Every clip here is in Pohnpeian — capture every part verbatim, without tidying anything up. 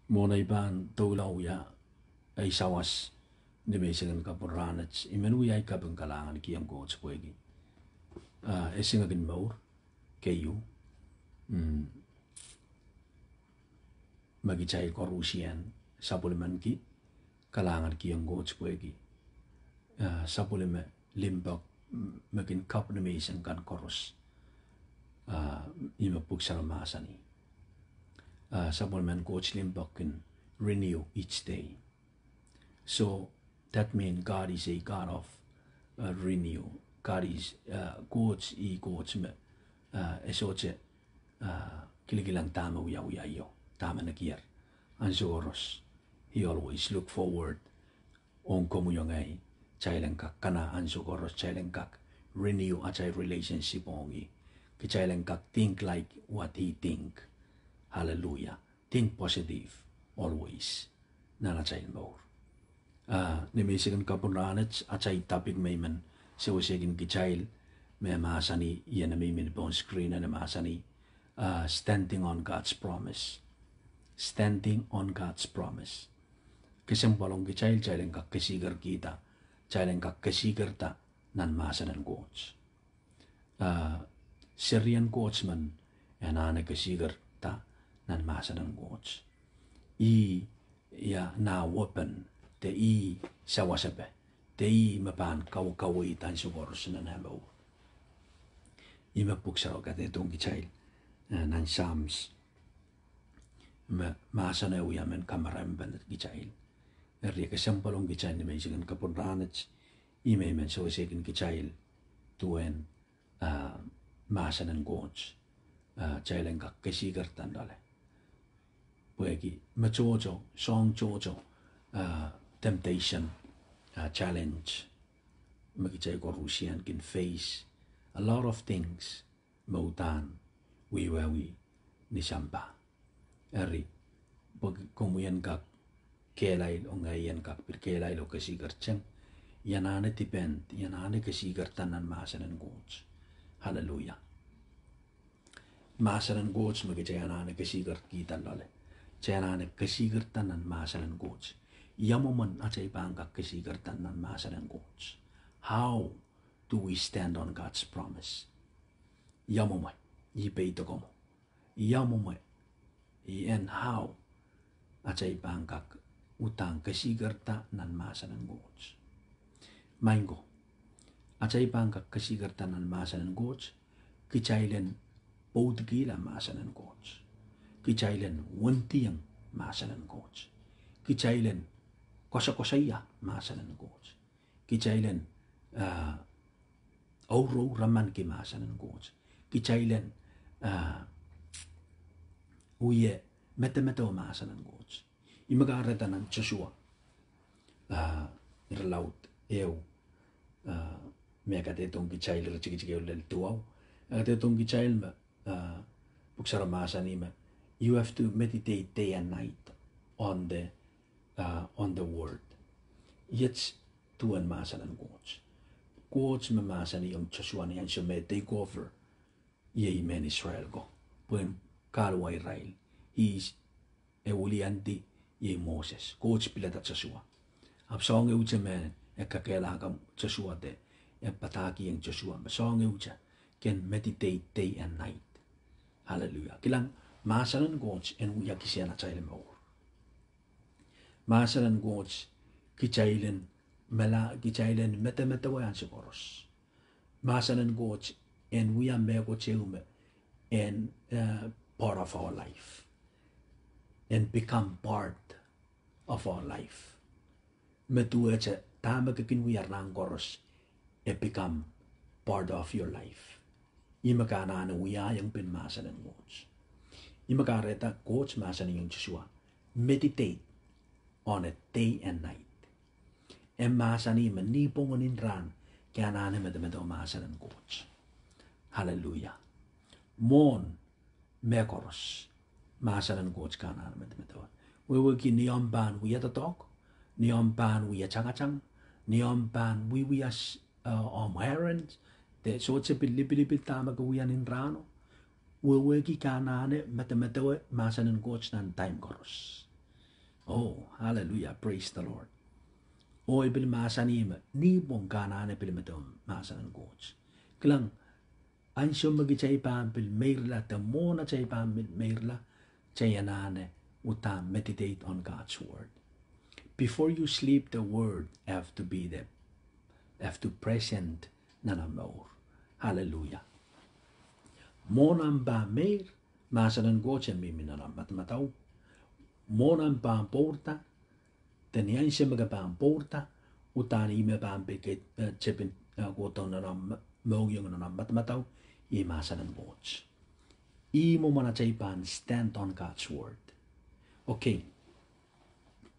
Mwohn ei pahn doula wia ei sawas ni menseng en kapwung rahnwet, I men wia ei kaping kalahngan kihong Koht pwehki, ah, e singek en mour, keieu, mm, me kitail koaruhsie sapwellimaniki, kalahngan kihong Koht pwehki, ah, sapwellime limpoak, mm, me kin kapw ni menseng kan koaros. Ah, ih me Pwuhk Sarawi mahsanih. Ah, sapwellimen Koht limpoak kin renew each day. So, that mean God is a God of, uh, renew. God is, uh, Koht ih Koht me, uh, e sohte, uh, kilikilang dahme wiawia io, dahme nekier. Ansou koaros, He always look forward ong komwi oh ngehi, kitail en kak kana ansou koaros, kitail en kak renew atail relationship ong ih. Kitail en kak think like what he think. Hallelujah. Think positive always nan atail mour. Ah, ni menseng en kapwung rahnwet, atail topic me I men sewesehkin kitail, me mahsanih, ih me I men pohn screen en mahsanih, ah, standing on God's promise. Standing on God's promise. Kesempwal ong kitail, kitail en kak kesikerkihda, kitail en kak kesikerda nan mahsen en Koht. Ah, serien Koht men e anahne kesikerda nan mahsen en Koht. Ih, ia, nah weapon, de ih sawasepe, de ih me pahn kawekaweid ansou koaros nan eh mour. Ih me Pwuhk Sarawi kadehdehiong kitail, eh, nan Psalms, me mahseno wia men kamaraimpene kitail. Eri kesempwal ong kitail ni menseng en kapwung rahnwet, ih me I men sewesehkin kitail duwen, ah, mahsen en Koht, ah, kitail en kak kesikerda loale. Pwehki me tohto, soahng tohto, ah, temptation, ah, challenge, me kitail koaruhsie kin face a lot of things me uhdahn wiwiawi ni sampah. Eri, pwe komwi en kak kehlail oh ngehi en kak pil kehlail oh kesikerteng, I anahne depend, I anahne kesikerda nan mahsen en Koht. Hallelujah. Mahsen en Koht me kitail anahne kesikerkihda loale. Kitail anahne kesikerda nan mahsen en Koht. Ia mwomwen atail pahn kak kesikerda nan mahsen en Koht? How do we stand on God's promise? Ia mwomwe, ih peidek mwo, ia mwomwe, ih en how atail pahn kak uhdahn kesikerda nan mahsen en Koht? Maing ko, atail pahn kak kesikerda nan mahsen en Koht, kitail en pwoudikihla mahsen en Koht. Kitail en wendiong mahsen en Koht. Kitail en koasokoasoia mahsen en Koht. Kitail en, ah, ourour ramanki mahsen en Koht. Kitail en, ah, wie medemedewe mahsen en Koht. Ih me kahrehda nan Sosua, ah, irelaud ehu, ah, me kadehdehiong kitail, iretikitik ehu lel duwau, e kadehdehiong kitail me, ah, Pwuhk Sarawi mahsanih me, you have to meditate day and night on the, ah, on the word. Iet duwen mahsen en Koht. Koht me mahsanihong Sosua ni ansou me take over iei mehn Israel ko, pwehn kahluwa irail. He is, e wiliandi iei Moses. Koht pilada Sosua. Ahpw soahng ehute me e kakehlaka Sosua de, e padahkihong Sosua me soahng ehute, ken meditate day and night. Hallelujah. Kilang, mahsen en Koht en wia kisehn atail mour. Mahsen en Koht kitail en mela, kitail en medemedewe ansou koaros. Mahsen en Koht en wia mehkot ehu me en, eh, part of our life. En become part of our life. Me duwehte dahme ke kin wia rahn koaros, e become part of your life. Ih me ke anahne wiahiong pil mahsen en Koht. Ih me kahrehda Koht mahsanihong Sosua, meditate on it day and night. E mahsanih me ni pwungen, ni rahn, ke anahne medemedewe mahsen en Koht. Hallelujah. Mwohn mehkoaros, mahsen en Koht ke anahne medemedewe. Wehwehki ni omw pahn wia doadoahk, ni omw pahn wia tangatang, ni omw pahn wiewia, eh, omw errand, de sohte pil lipilipil dahme ke wia ni rahno. Wehwehki ke anahne medemedewe mahsen en Koht nan time koaros. Oh, hallelujah, praise the Lord. Oh, I pil mahsanih me, ni pwong ke anahne pil medewe mahsen en Koht. Kilang, ansou me kitail pahn pil meirla, de mwohn atail pahn pil meirla, kitail anahne uhdahn meditate on God's word. Before you sleep, the word have to be there, have to present nan omw mour. Hallelujah. Mwohn omw pahn meir, mahsen en Koht en mihmi nan omw madamadau. Mwohn omw pahn pwourda, de ni ansou me ke pahn pwourda, uhdahn ih me pahn pil ket, eh, tepin, eh, kohdo nan omw mohngiong, nan omw madamadau, ih mahsen en Koht. Ih mwomwen atail pahn stand on God's word. Okay.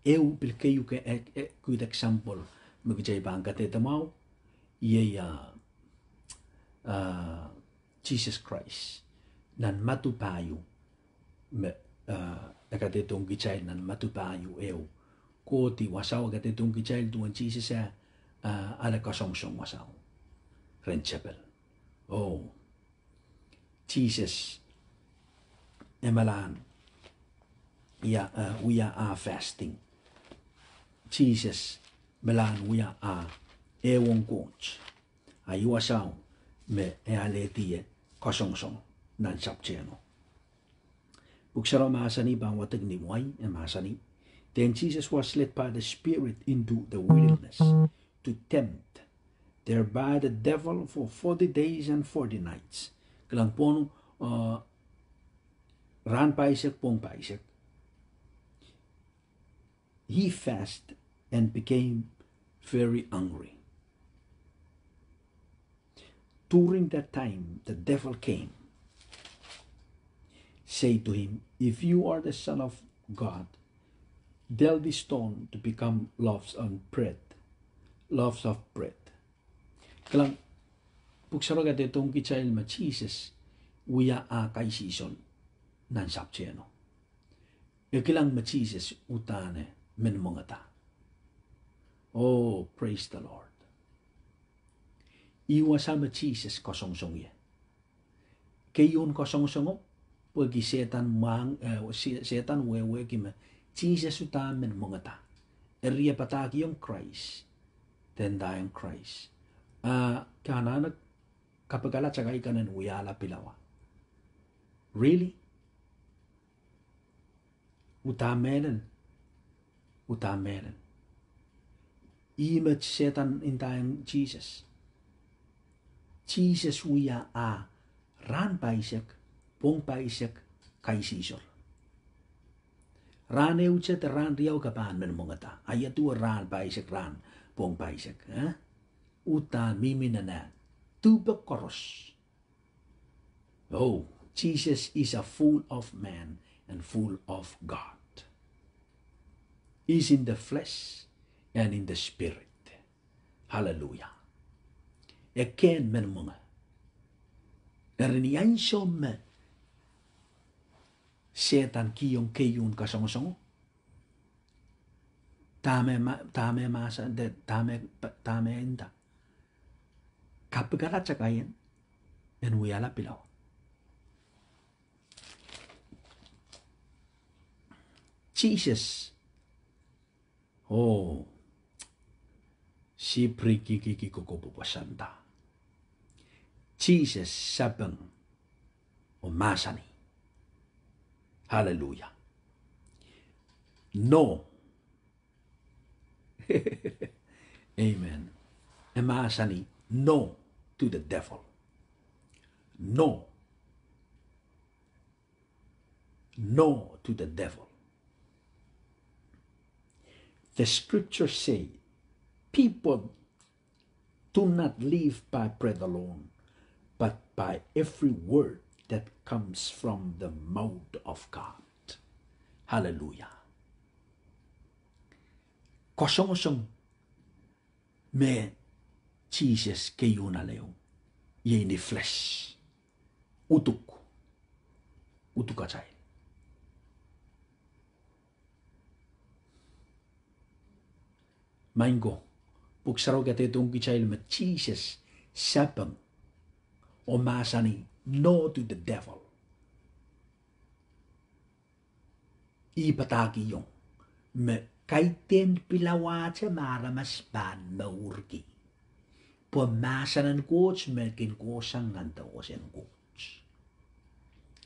Ehu pil keieu ke, eh, eh, good example me kitail pahn kadehde mwahu, iei, ah, ah, Sises Krais. Nan Madiu pahieu, me, ah, e kadehdehiong kitail nan Madiu pahieu ehu. Kohdi wasao e kadehdehiong kitail duwen Sises eh, ah, ale kasongosong wasao rehn tepel. Oh, Sises, e malahn, ia, eh, wia ah fasting. Sises, malahn wia ah ehuong Koht. A ih wasao me e alehdi eh kasongosong nan sapwtehno. Pwuhk Sarawi mahsanih, pahn wadek ni wai, e mahsanih, Then Jesus was led by the Spirit into the wilderness to tempt there by the devil for forty days and forty nights. Kilang pwon, uh, rahn pahisek, pwong pahisek. He fasted and became very hungry. During that time, the devil came, say to him, If you are the Son of God, tell this stone to become loaves of bread, loaves of bread. Kilang, Pwuhk Sarawi kadehdehiong kitail me Sises wia ah kaisihsol nan sapwtehno. E kilang me Sises uhdahn men mwengeda. Oh, praise the Lord. Ih wasa me Sises kasongosong ie. Keieun kasongosongo, pwehki Sehdan mwahng, eh, Se-, Sehdan wehwehki me Sises uhdahn men mwengeda. Eri e padahkihong Krais, de ndaiong Krais, ah, ke anahne kapikala takai kan en wiahla pilawa. Really? Uhdahn mehlel, uhdahn mehlel. Ih me Sehdan ndaiong Sises. Sises wia ah rahn pahisek, pwong pahisek, kaisihsol. Rahn ehute de rahn riau ke pahn men mwengeda. A ia duwe rahn pahisek, rahn pwong pahisek, eh? Uhdahn mihmi nan ah duhpek koaros. Oh, Jesus is a full of man and full of God. He's in the flesh and in the spirit. Hallelujah. E kehn men mwenge. Eri ni ansou me Sehdan kihong keieun kasongosongo, dahme ma-, dahme mahsa-, de-, dahme, dahme e nda? Kapikala takai en wiahla pilawa. Sises, oh, siprikikiki kokopwopwosanda. Sises sapeng oh mahsanih. Hallelujah. No. Amen. E mahsanih no to the devil. No. No to the devil. The scriptures say, people do not live by bread alone, but by every word that comes from the mouth of God. Hallelujah. Kasongosong me Sises keieun ale ehu, iei ni flesh. Uduk. Uduk atail. Maing ko, Pwuhk Sarawi kadehdehiong kitail me Sises sapeng oh mahsanih no to the devil. Ih padahkihong me kaidehn pilawahte me aramas pahn mourki. Pwe mahsen en Koht me kin kohsang nan dewesen Koht.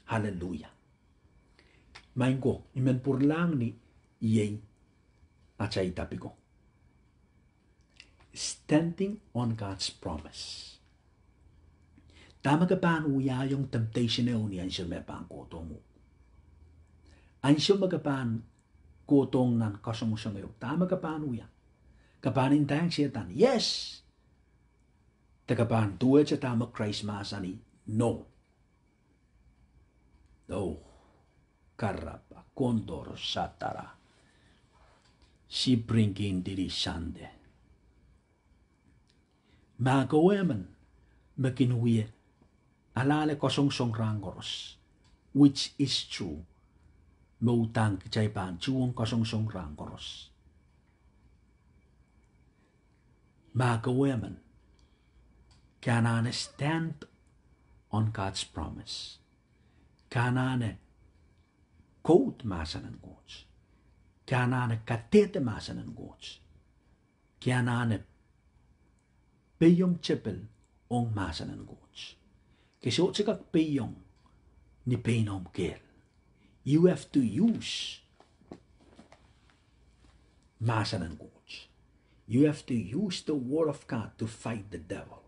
Aleluia. Maing ko, I men pwuralahng ni iei atail topiko. Standing on God's promise. Dahme ke pahn wiahiong temptation ehu ni ansou me pahn kohdohng uhk? Ansou me ke pahn kohdohng nan kasongosong ehu, dahme ke pahn wia? Ke pahn ndaiong Sehdan, yes! De ke pahn duwehte dahme Krais mahsanih, no. Oh, karapa kondor satara. Sipringkin dili sante. Ma ke emen me kin wie alehdi kasongosong rahn koaros, which is true, me uhdahn kitail pahn tuhwong kasongosong rahn koaros. Ma ke emen, ke anahne stand on God's promise. Ke anahne quote mahsen en Koht. Ke anahne kadehde mahsen en Koht. Ke anahne peiong tepil ong mahsen en Koht. Ke sohte kak peiong ni pein omw kehl. You have to use mahsen en Koht. You have to use the word of God to fight the devil.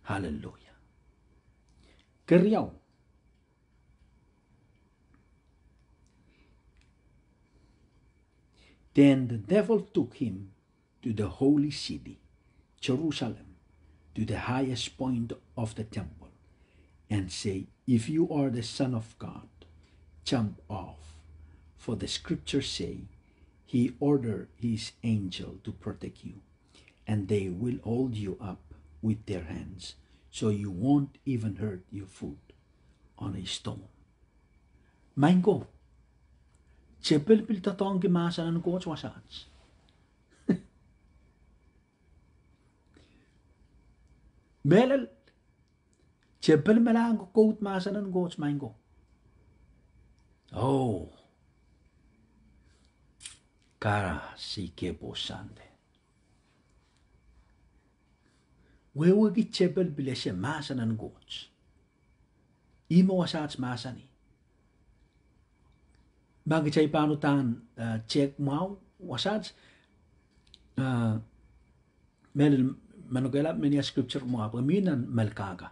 Hallelujah. Keriau. Then the devil took him to the holy city, Jerusalem, to the highest point of the temple, and say, if you are the Son of God, jump off. For the scriptures say, he ordered his angel to protect you, and they will hold you up with their hands, so you won't even hurt your foot on a stone. Maing ko, tepil pil doadoahngki mahsen en Koht wasaht. Mehlel, tepil me lahng kokoud mahsen en Koht, maing ko. Oh, kara si kepo sante. Wehwehki tepil pil ese mahsen en Koht. Ihme wasaht mahsanih. Ma kitail pahn uhdahn, eh, tehk mwahu, wasaht, eh, mehlel, manokehla menia scripture mwahu, pwe mi nan Melkahka,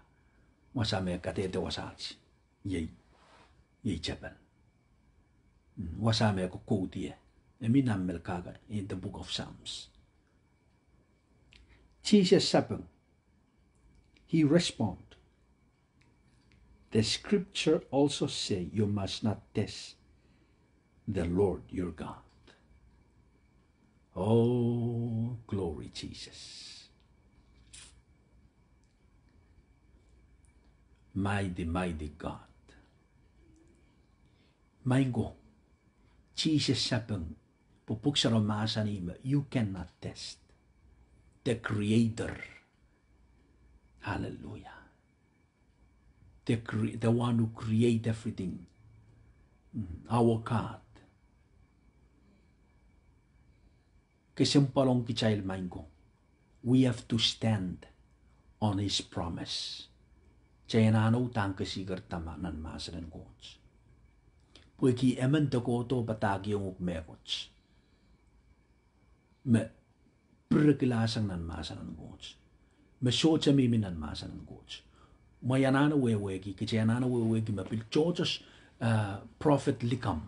wasa me kadehde wasaht, iei, iei tepil. Mm, wasa me kokoud ie, e mi nan Melkahka, in the book of Psalms. Sises sapeng, he respond, the scripture also say you must not test the Lord your God. Oh, glory Jesus. Mighty, mighty God. Maing ko, Sises sapeng, pwe pwuhk sarawio mahsanih me you cannot test the Creator. Hallelujah. The cre-, the one who create everything. Mm, our God. Kesempwal ong kitail maing ko. We have to stand on his promise. Kitail anahne uhdahn kesikerda nan mahsen en Koht. Pwehki emen de kohdo padahkihong uhk mehkot me pirikilahsang nan mahsen en Koht, me sohte mihmi nan mahsen en Koht. Ma I anahne wehwehki, kitail anahne wehwehki me pil tohtohs, eh, prophet likamw,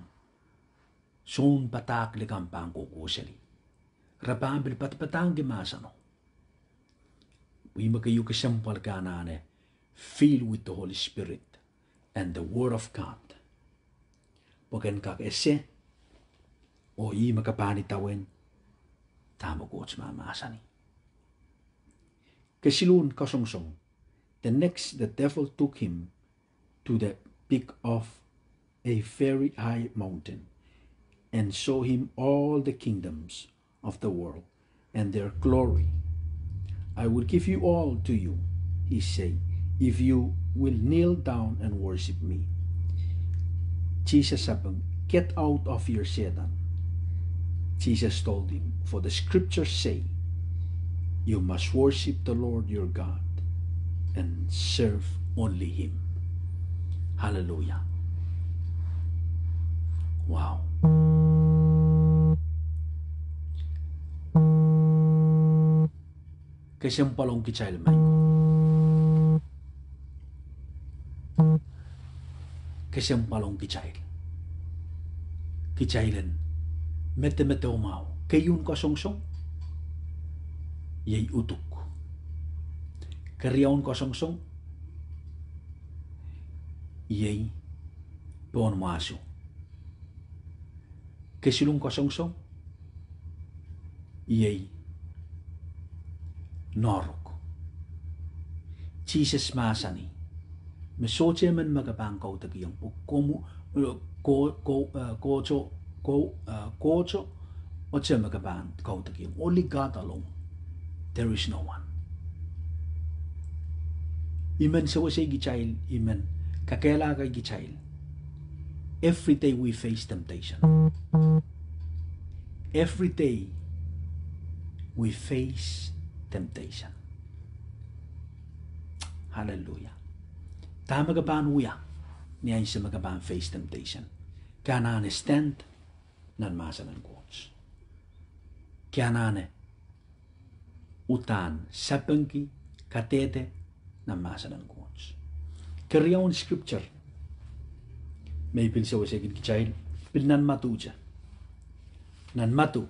sounpadahk likamw pahn kohkohseli. Re pahn pil padapadahngki mahseno. Ihme keieu kesempwal ke anahne fill with the Holy Spirit and the Word of God, pwe ken kak ese, oh ihme ke pahn idawehn dahme Koht mahmahsanih. Kesiluhn kasongosong. The next, the devil took him to the peak of a very high mountain and show him all the kingdoms of the world and their glory. I will give you all to you, he say, if you will kneel down and worship me. Sises sapeng, "Get out of here, Satan." Jesus told him, "For the scriptures say, you must worship the Lord your God and serve only him." Hallelujah. Wow. Kesempwal ong kitail, maing ko. Kesempwal ong kitail. Kitail en medemedewe mwahu. Keieun kasongosong, iei uduk. Keriaun kasongosong, iei pohnmwahso. Kesilong kasongosong, iei noahrok. Sises mahsanih, me sohte emen me ke pahn kaudokiong, pwe komw, eh, ko-, ko-, eh, kohto, ko-, eh, kohto, ohte me ke pahn kaudokiong. Only God alone. There is no one. I men sewesei kitail, I men kakehlaka kitail. Every day we face temptation. Every day we face temptation. Hallelujah. Dahme ke pahn wia ni ansou me ke pahn face temptation? Ke anahne stand nan mahsen en Koht. Ke anahne uhdahn sapengki, kadehde nan mahsen en Koht. Keriaun scripture me I pil sewesei kitail, pil nan Madiu te. Nan Madiu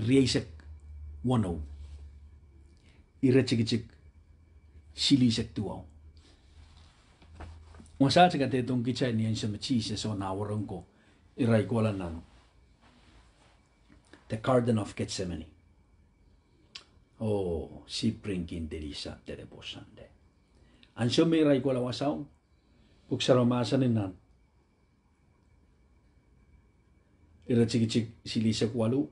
rieisek weneu, iretikitik silihsek duwau. Wasaht e kadehdehiong kitail ni ansou me Sises oh nah wahnpoaron ko irail kohla nan the Garden of Gethsemane. Oh, sihpw ringkin delisahpw delepwohsonte. Ansou me irail kohla wasao, Pwuhk Sarawi mahsanih nan iretikitik silihsek waluh,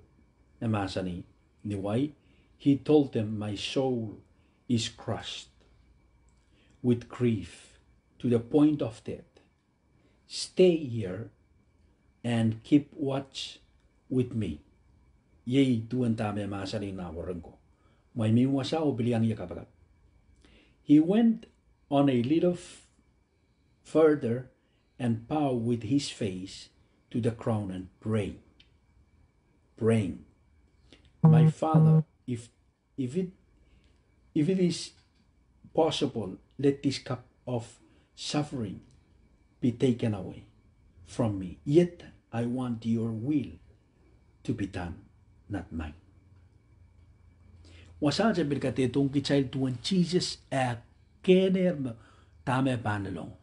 e mahsanih, ni wai, he told them, my soul is crushed with grief to the point of death. Stay here and keep watch with me. Iei duwen dahme e mahsanih nah wahnpoaron ko. Mwein mie wasa oh pil iang ie kapakap. He went on a little f-, further and bowed with his face to the ground and praying, praying, my Father, if, if it, if it is possible, let this cup of suffering be taken away from me. Yet I want your will to be done, not mine. Wasaht e pil kadehdehiong kitail duwen Sises e kehnehr me dahme pahn lelohng.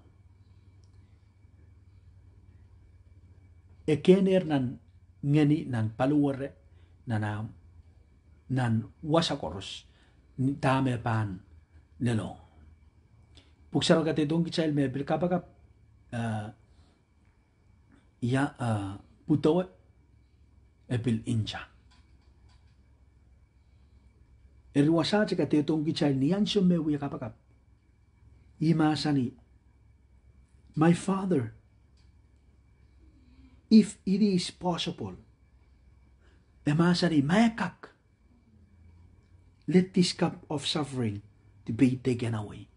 E kehnehr nan ngeni, nan paliwere, nan ahmw, nan wasa koaros, dahme pahn lelohng. Pwuhk Sarawi kadehdehiong kitail me pil kapakap, eh, ia, eh, pwudowe, e pil nta. Eri wasaht e kadehdehiong kitail ni ansou me wia kapakap. E mahsanih, my Father, if it is possible, e mahsanih, ma e kak, let this cup of suffering to be taken away.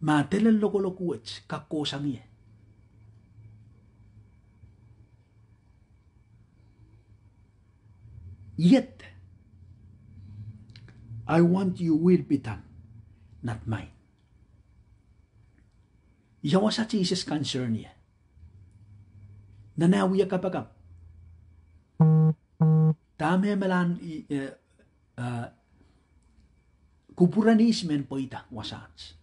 Ma delen lokolok wet kak kohsang ie. Yet, I want your will be done, not mine. Ia wasa Sises concern ie? Nan ah wia kapakap, dahme e malahn, eh, eh, kupwuren ihs men pweida wasaht?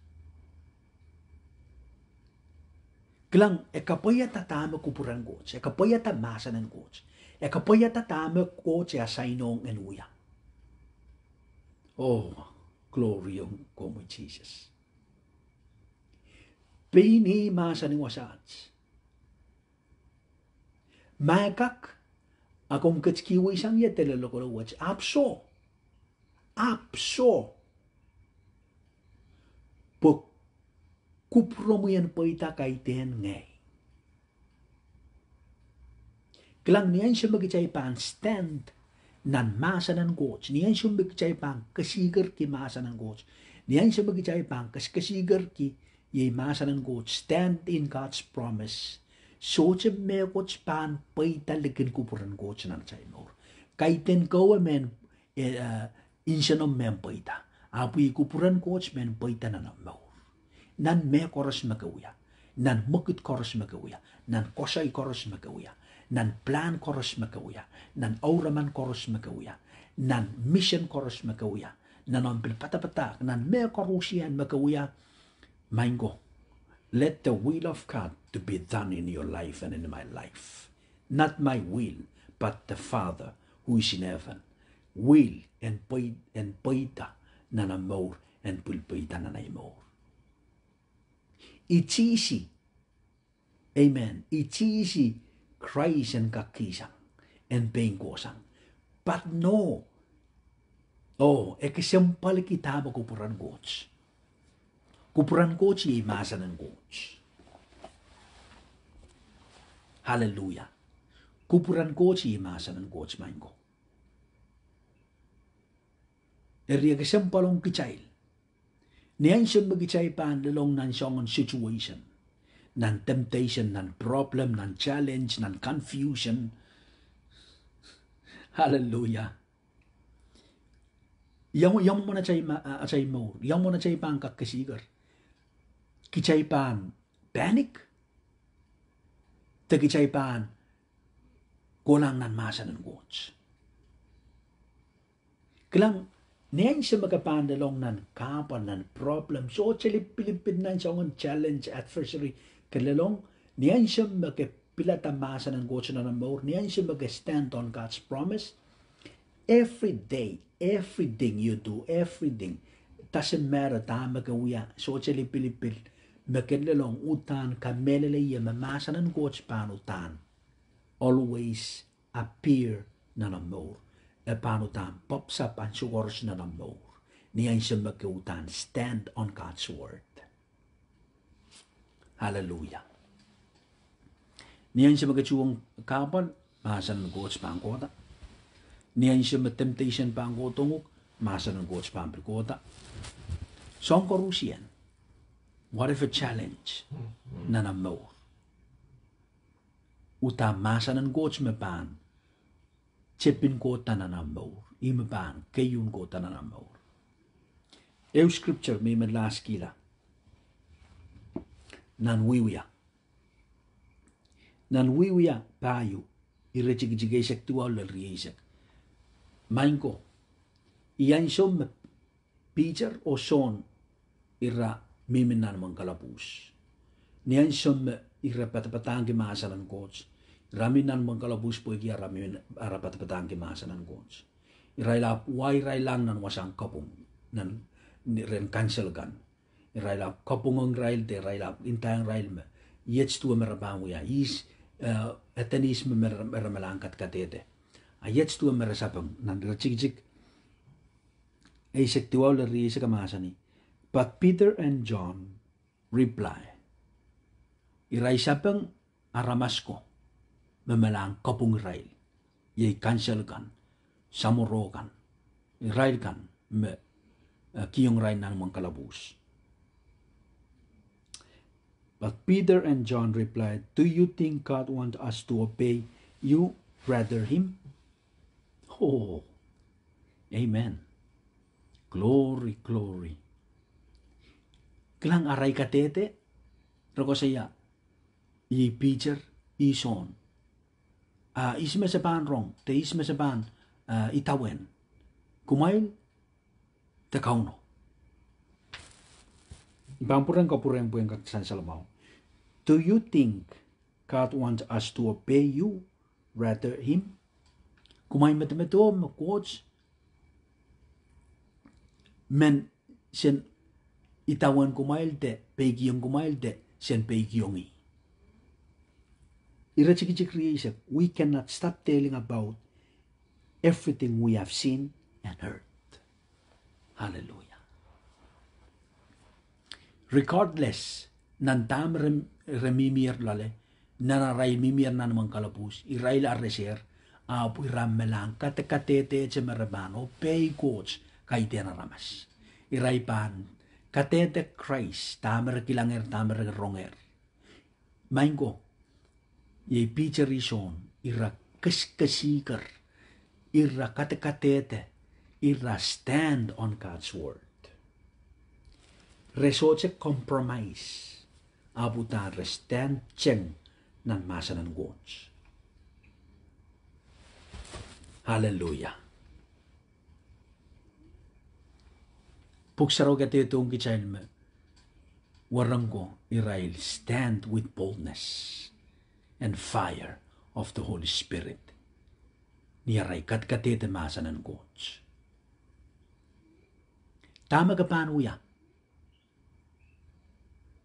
Kilang, e kapwaiada dahme kupwuren Koht, e kapwaiada mahsen en Koht, e kapwaiada dahme Koht e assign ong en wia. Oh, glory ong komwi Sises. Pein ih mahsanih wasaht, ma e kak, a komw ketikihweisang ie delen lokolok wet, ahpw soh. Ahpw soh, pwe kupwuromwi en pweida kaidehn ngehi. Kilang, ni ansou me kitail pahn stand nan mahsen en Koht, ni ansou me kitail pahn kesikerki mahsen en Koht, ni ansou me kitail pahn kes- kesikerki iei mahsen en Koht, stand in God's promise, sohte mehkot pahn pweida likin kupwuren Koht nan atail mour. Kaidehn kowe mehn, eh, nsenomw mehn pweida. Ahpw iei kupwuren Koht mehn pweida nan omw mour. Nan mehkoaros me ke wia, nan mwekid koaros me ke wia, nan koasoi koaros me ke wia, nan pilahn koaros me ke wia, nan ouraman koaros me ke wia, nan misin koaros me ke wia, nan omw pil padapadahk, nan mehkoaros ian me ke wia, maing ko, let the will of God to be done in your life and in my life. Not my will, but the Father who is in heaven will, en pwei- en pweida nan omw mour, en pil pweida nan ahi mour. Itihsi, amen, itihsi Krais en kak kihsang, en pein kohsang. But no, oh, e kesempwalki dahme kupwuren Koht. Kupwuren Koht iei mahsen en Koht. Aleluia. Kupwuren Koht iei mahsen en Koht, maing ko. Eri e kesempwal ong kitail. Ni ansou me kitail pahn lelohng nan soangen situation, nan temptation, nan problem, nan challenge, nan confusion. Aleluia. Ia, ia mwomwen atail ma- atail mour, ia mwomwen atail pahn kak kesiker? Kitail pahn panic, de kitail pahn kohlahng nan mahsen en Koht? Kilang, ni ansou me ke pahn lelohng nan kahpwal, nan problem, sohte lipilipil nan soangen challenge, adversary ke lelohng, ni ansou me ke pilada mahsen en Koht nan omw mour, ni ansou me ke stand on God's promise, every day, everything you do, everything, doesn't matter dahme ke wia, sohte lipilipil, me ke lelohng, uhdahn kamehlele ie me mahsen en Koht pahn uhdahn always appear nan omw mour. E pahn uhdahn pops up ansou koaros nan omw mour, ni ansou me ke uhdahn stand on God's word. Aleluia. Ni ansou me ke tuhwong kahpwal, mahsen en Koht pahn kohda. Ni ansou me temptation pahn kohdohng uhk, mahsen en Koht pahn pil kohda. Soahng koaros ian, whatever challenge nan omw mour, uhdahn mahsen en Koht me pahn tepin kohda nan omw mour, ih me pahn keieun kohda nan omw mour. Ehu scripture me I men lahskihla, nan Wiewia, nan Wiewia pahieu, iretikitik eisek duwau lel rieisek. Maing ko, ni ansou me Piter oh Sohn ira mihmi nan imwen kalapwuhs, ni ansou me ira padapadahngki mahsen en Koht, ira mi nan imwen kalapwuhs pwehki ara mi- ara padapadahngki mahsen en Koht. Irail ahpw wa irail lahng nan wasahn kapwung, nan, rehn kansel kan. Irail ahpw kapwungong irail de irail ahpw ndaiong irail me iet duwe me re pahn wia, ihs, eh, eden ihs me me- me re malahn kadkadehde. A iet duwe me re sapeng. Nan iretikitik eisek duwau lel rieisek e mahsanih, But Peter and John reply. Irail sapeng aramas ko me malahn kapwung irail, iei kansel kan, samworo kan, irail kan me, eh, kihong irail nan imwen kalapwuhs. But Peter and John replied, Do you think God wants us to obey you rather him? Oh, amen. Glory, glory. Kilang, arail kadehde, re koasoia, ih Piter, ih Sohn. Ah, ihs me se pahn rong, de ihs me se pahn, ah, idawehn, kumwail de Kauno? I pahn pwurehng kapwurehng pwehn kak sansal mwahu. Do you think God wants us to obey you rather him? Kumwail medemedewe me Koht men sen idawehn kumwail de peikiong kumwail de sen peikiong ih? Iretikitik rieisek, we cannot stop telling about everything we have seen and heard. Hallelujah. Regardless, nan dahme re, re mihmier loale, nan arail mihmier nanmwen kalapwuhs, irail aresehr, ahpw ira me lahng kadkadehdehte me re pahn obey Koht kaidehn aramas. Irail pahn kadehde Krais, dahme re kilangehr, dahme re rongehr. Maing ko, iei Piter oh Sohn, ira kesikesiker, ira kadkadehde, ira stand on God's word. Re sohte compromise, ahpw uhdahn re stand teng nan mahsen en Koht. Hallelujah. Pwuhk Sarawi kadehdehiong kitail me, Wahnpoaron ko irail stand with boldness and fire of the Holy Spirit ni arail kadkadehde mahsen en Koht. Dahme ke pahn wia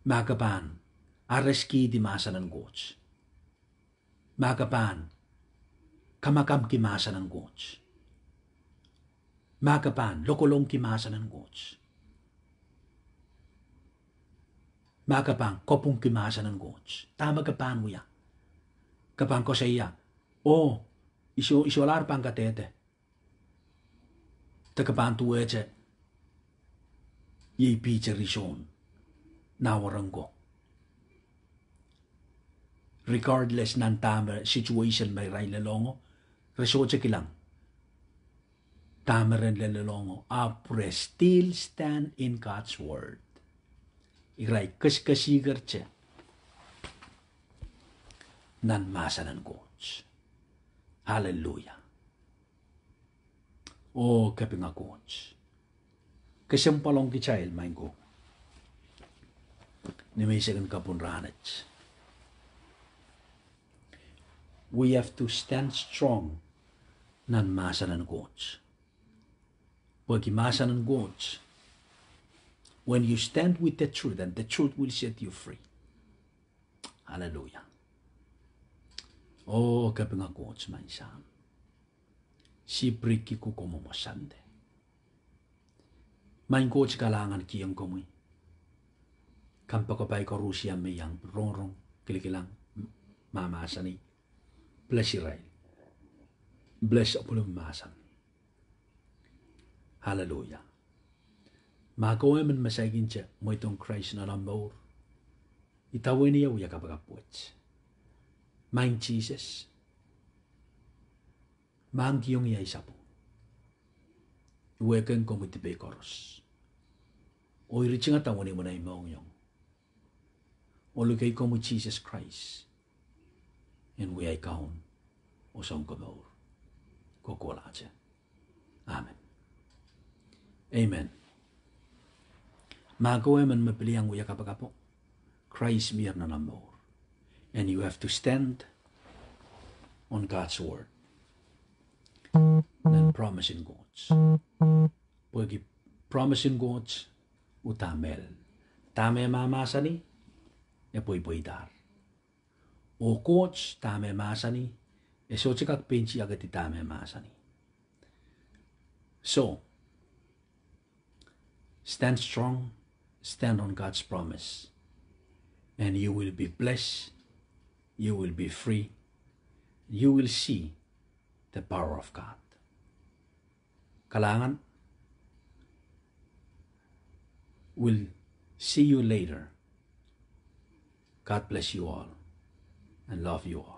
ma ke pahn areskihdi mahsen en Koht, ma ke pahn kamakamki mahsen en Koht, ma ke pahn lokolongki mahsen en Koht, ma ke pahn kapwungki mahsen en Koht? Dahme ke pahn wia? Ke pahn koasoia, oh, I solahr pahn kadehde? De ke pahn duwehte, iei Piter oh Sohn, nah wahnpoaron ko, regardless nan dahme situation me irail lelohngo, re sohte kilang dahme re lelohng, ahpw re still stand in God's word. Irail kesikesiker te nan mahsen en Koht. Hallelujah. Oh, kapinga Koht. Kesempwal ong kitail, maing ko, ni menseng en kapwun rahnwet, we have to stand strong nan mahsen en Koht. Pwehki mahsen en Koht, when you stand with the truth, and the truth will set you free. Hallelujah. Oh, kapinga Koht, maing Sahm, siprik ko mwomwen Sande. Maing Koht, kalahngan kihong komwi kompoakepahi koaros me iang rongorong, kilikilang, mahmahsanih. Bless irail. Bless sapwellime mahsen. Hallelujah. Ma ke emen me saikinte mweidohng Krais nan omw mour, idawehn ie wia kapakap wet. Maing Sises, mahkikihong ie ahi sapwung, wehwehki komwi dipei koaros, oh I ritingada wenihmw en ahi mohngiong, oh luke komwi Sises Krais en wia ahi Kaun oh Sounkomour kohkohlahte. Amen. Amen. Ma ke emen me pil iang wia kapakapo, Krais mie nan omw mour, and you have to stand on God's word, nan promise en Koht. Pwehki promise en Koht uhdahn mehlel. Dahme e mahmahsanih, e pweipweidahr. Oh Koht dahme e mahsanih, e sohte kak pein tiakedi dahme e mahsanih. So, stand strong, stand on God's promise, and you will be blessed, you will be free, you will see the power of God. Kalahngan, we'll see you later. God bless you all and love you all.